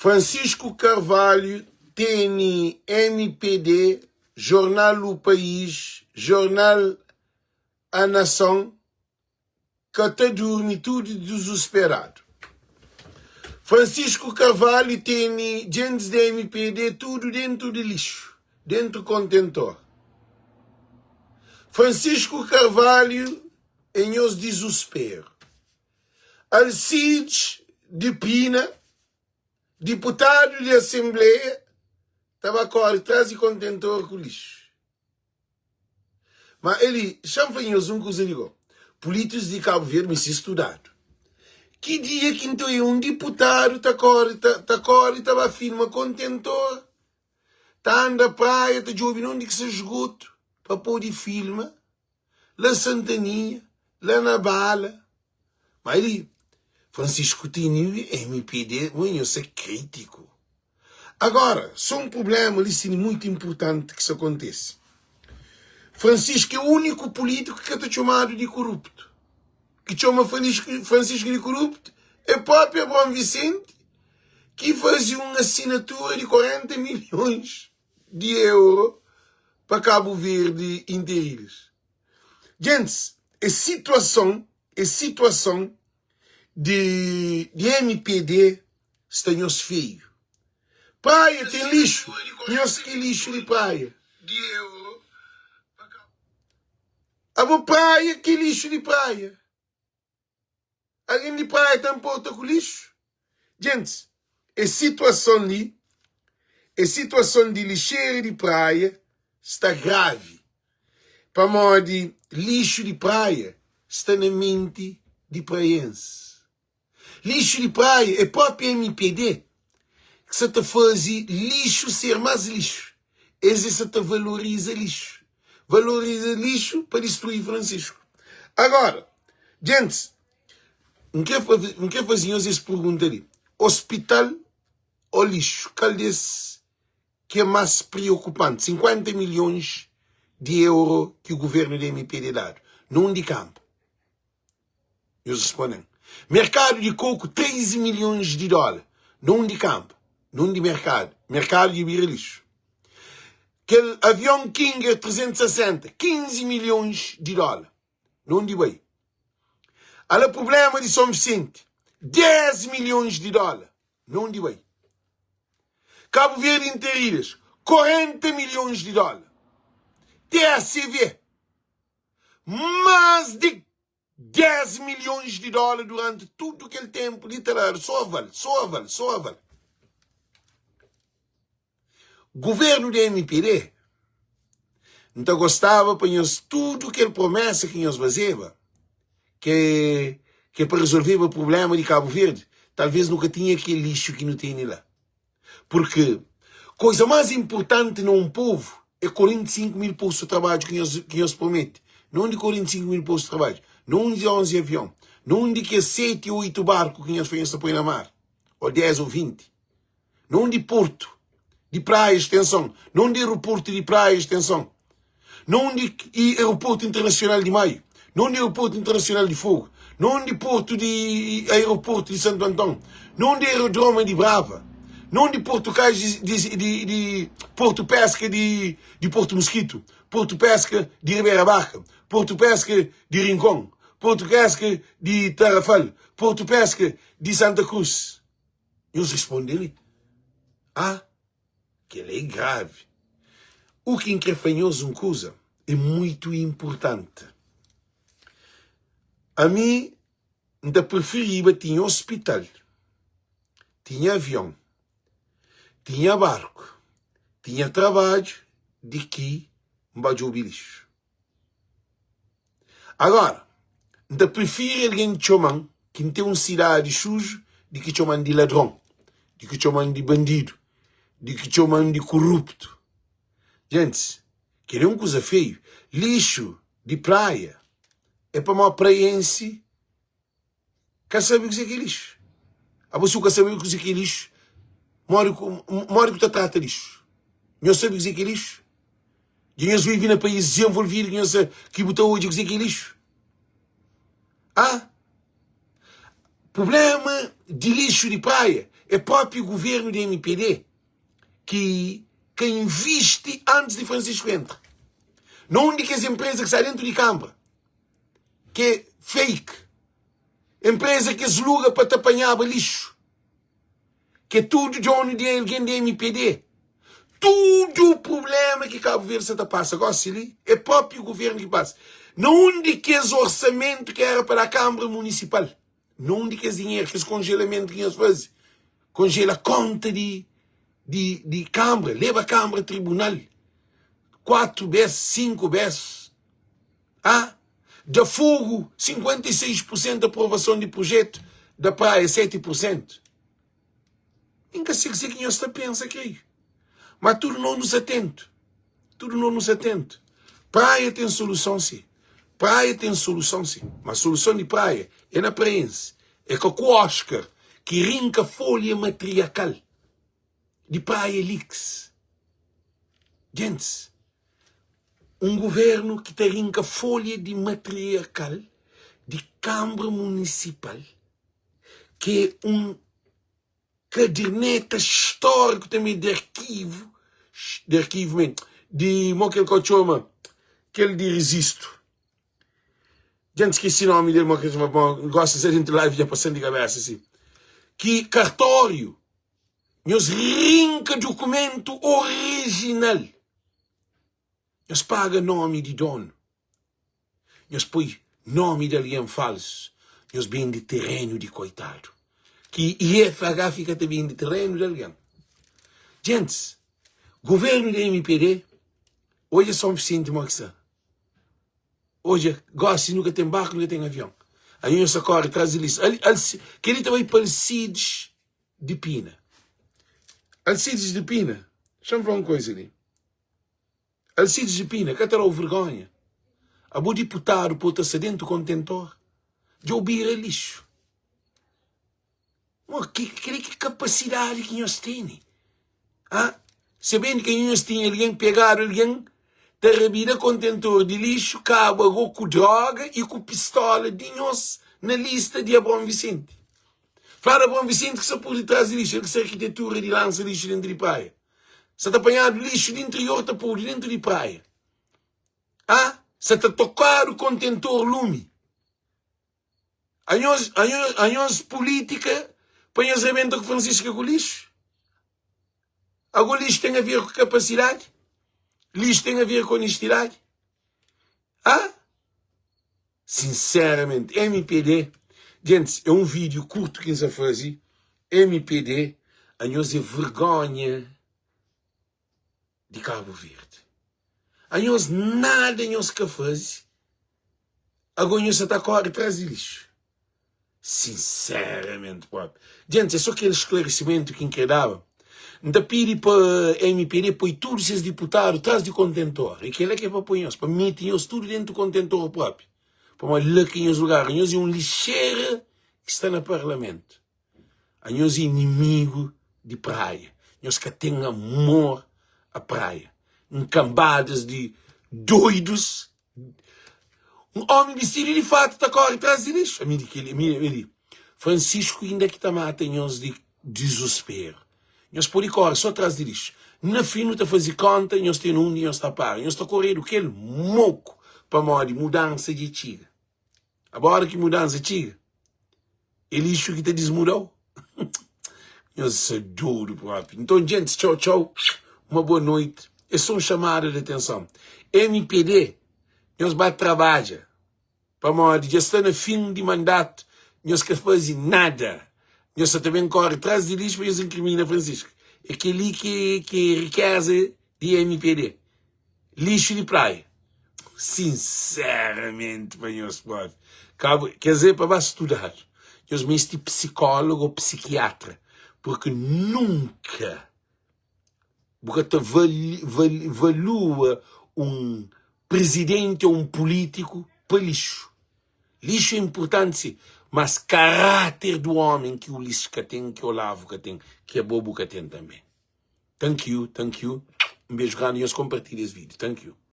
Francisco Carvalho tene mpd, Jornal O País, Jornal A Nação, ka ta durmi tudu dizusperadu. Francisco Carvalho tene djentis di mpd tudu dentu di lixu, dentu kontentor. Francisco Carvalho é nhos dizusperu. Alcides de Pina, diputadu di Asenbleia, ta ba kóre tras di kontentor ku lixu. Ma eli, xa-m fla nhos un kuza di go, pulítikus di Kabu Verdi meste studadu. Ki dia ki N ta oia un diputadu ta kóre, ta kóre ta ba filma kontentor, ta anda praia ta djobe na undi ki sta sgotu pa pode filma? La Santaninha, la na Bala. Ma li, Francisco tene mpd, mo nho sa kritiku. Agora, so un problema li sini muitu importanti ki sa kontese. Francisco é uniku politiku ki ka ta txomadu di koruptu. Ki txoma Francisco di koruptu é propi Abraão Vicente ki faze un asinatura di 40 milhons di euro pa Cabo Verde interilis. Gentis, es situason, es situason di di mpd sta nhos feiu. Praia ten lixu, nhos ki lixu di praia. Abo praia ki lixu di praia. Algen di praia ta nporta ku lixu? Gentis, es situason li, es situason di lixera di praia sta gravi, pamodi lixu di praia sta na menti di praienses. Lixu di praia é propi mpd ki sa ta faze lixu ser más lixu. Es é sa ta valoriza lixu. Valoriza lixu pa distrui Francisco. Agora, gentis, N kre N kre faze nhos es pergunta li, Ospital ô lixu, kal des ki é más priokupanti? 50 milhons di euro ki guvernu di mpd dadu, na undi kanpu? Nhos responde-m. Merkadu di koku, 13 milhons di dóla. Na undi kanpu? Na undi merkadu? Merkadu dja bira lixu. Kel avion King Air 360, 15 milhons di dóla. Na undi bai? Ala prubléma di Son Visenti, 10 milhons di dóla. Na undi bai? Kabu Verdi Interilhas, 40 milhons di dóla. TACV, Más di 10 milhons di dóla duranti tudu kel ténpu li ta dadu sô aval, sô aval, sô aval. Guvernu di mpd, N ta gostaba pa nhos tudu kel promésa ki nhos fazeba, ke ke pa rezolveba prubléma di Kabu Verdi, talvês nu ka tinha kel lixu ki nu tene la. Purki koza más inpurtanti na un povu é 45 mil postu di trabadju ki nhos ki nhos promete. Na undi 45 mil postu di trabadju? Na undi 11 avion? Na undi kes 7, 8 barku ki nhos fla nhos ta poi na mar? Ô 10 ô 20? Na undi portu di Praia Extenson? Na undi aeroportu di Praia Extenson? Na undi aeroportu internasional di Maio? Na undi aeroportu internasional di Fogo? Na undi portu di aeroportu di Santu Anton? Na undi aerodroma di Brava? Na undi portu kais di, di, di, di portu pesca di, di Portu Mosquito? Portu pesca di Ribeira Barca? Portu pesca di Rincon? Portu pesca di Tarrafal? Portu pesca di Santa Cruz? Nhos responde li. Ah, Kel-li é gravi. U ki N kre fla nhos un kuza é muitu inpurtanti. Ami N ta prifiriba tinha ospital, tinha avion, tinha barku, tinha trabadju di ki N ba djobe lixu. Agora, N ta prifiri algen txoma-m ki N ten un sidadi suju di ki txoma-m di ladron, di ki txoma-m di bandidu, di ki txoma-m di kuruptu. Gentis, kel-li é un kuza feiu. Lixu di praia é pamodi praiensi Ka sabe kuzê ki é lixu. Abo si bu ka sabe kuzê ki é lixu, modi ku modi ku ta trata lixu? Nhos sabe kuzê ki é lixu? Dja nhos vive na país dizenvolvidu ki nhos ki bu ta odja kuzê ki é lixu? Ah? Prublema di lixu di praia é propi guvernu di mpd ki ka invisti antis di Francisco entra na un di kes enpreza ki sta dentu di kanbra ki é fake, enpreza ki es luga pa ta panhaba lixu ki é tudu donu di algen di mpd. Tudu prublema ki Kabu Verdi sta ta pasa gosi li é propi guvernu ki pasa na un di kes orsamentu ki era pa da kanbra munisipal. Na un di kes dinheru, kes konjelamentu ki nhos faze, konjela konta di di di kanbra, leba kanbra tribunal 4 bes, 5 bes, ah, da fogu 56% aprovason di projetu, da praia 7%. Mi N ka se kuzê ki nhos ta pensa kreiu. Ma tudu nos nu sta atentu. Tudu nos nu sta atentu. Praia ten soluson si. Praia ten soluson si. Ma soluson di praia é na praense. É ka ku Oscar ki rinka folha matriakal di Praia Leaks. Gentis, un guvernu ki ta rinka folha di matriakal di Kanbra Munisipal ki é un kaderneta stóriku tanbê di arkivu, di arkivu men, di mo kel ka txoma, kel di rezistu. Dja N skese nomi del mo kel txoma, mo N gosta di sta dentu live dja pasan di kabesa si. Ki kartóriu, nhos rinka dukumentu orijinal, nhos paga nomi di donu. Nhos poi nomi di algen falsu, nhos bende terenu di koitadu. Ki IFH fika ta bende terenu di algen. Gentis, guvernu di mpd, odja Son Visenti mo ki sta. Odja, gosi nu ka ten barku, nu ka ten avion. Aí nhos ta kore tras di lixu. Ali, ali, kel-li ta bai pa Alcides di Pina. Alcides di Pina, xa-m fla un koisa li. Alcides de Pina, ka ta da-u vergonha? Abo diputadu po ta sta dentu kontentor? Dja-u bira lixu. Mo, ki, kre ki kapasidadi ki nhos tene? Ha? Sabendo ki nhos tinha algen pegadu algen ta rabida kontentor di lixu, kaba ago ku droga i ku pistola di nhos na lista di Abraão Vicente. Fladu Abraão Vicente ki sta pur ditras di lixu, el ki sta arkitetura di lansa lixu dentu di praia. Sa ta panhadu lixu di interior ta podu dentu di praia. Ah, sa ta tokadu kontentor lumi. Anhos, anhos, anhos politika pa nhos rebenta ku Francisca ku lixu? Ago lixu ten a ver ku kapasidadi? Lixu ten a ver ku onestidadi? Ah? Sinceramente, mpd, gentis, é um vídeo curto ki N sa faze, mpd, anhos é vergonha di Cabo Verde. Anhos nada nhos ka faze, ago nhos sa ta kore tras di lixo. Sinceramente propi. Gentis, é so kel esclarecimentu ki N kre daba. N ta pidi pa mpd poi tudu ses diputadu tras di kontentor. É kela ki é pa poi nhos, pa meti nhos tudu dentu kontentor propi. Pamodi la ki nhos lugar, nhos é un lixera ki sta na parlamentu. Anhos é inimigu di praia. Nhos ka ten amor a praia. Nkambadas di doidus. Un omi bistidu di fatu ta kori tras di lixu. Ami di keli, ami, ami di Francisco inda ki ta mata nhos di dizusperu. Nhos podi kori so tras di lixu. Na fin nu ta fazi konta nhos ten undi nhos ta para. Nhos ta koredu kel moku pamodi mudansa dja txiga. Agora ki mudansa txiga, é lixu ki ta dismuda-u. Nhos sa dodu propi. Nton, gentis, txau, txau, uma boa noiti. É só un chamada de atenson. MPD, nhos ba trabadja, pamodi dja sta na fin di mandatu, nhos ka faze nada. Nhos sa ta ben kore tras di lixu pa nhos inkrimina Francisco. É kel-li ki é rikeza di MPD. Lixu di praia. Sinseramenti pa nhos propi. Kabu, quer dizer, pa ba studadu. Nhos mesti psicólogo ou psiquiatra, porque nunca bu ka ta vali, vali, valua um presidente ou um político pa lixo. Lixo é importante sim, mas caráter do homem que o lixo ka tem, que Olavo ka tem, que abo bu ka tem também. Thank you, thank you. Um beijo grande, nhos compartilha esse vídeo. Thank you.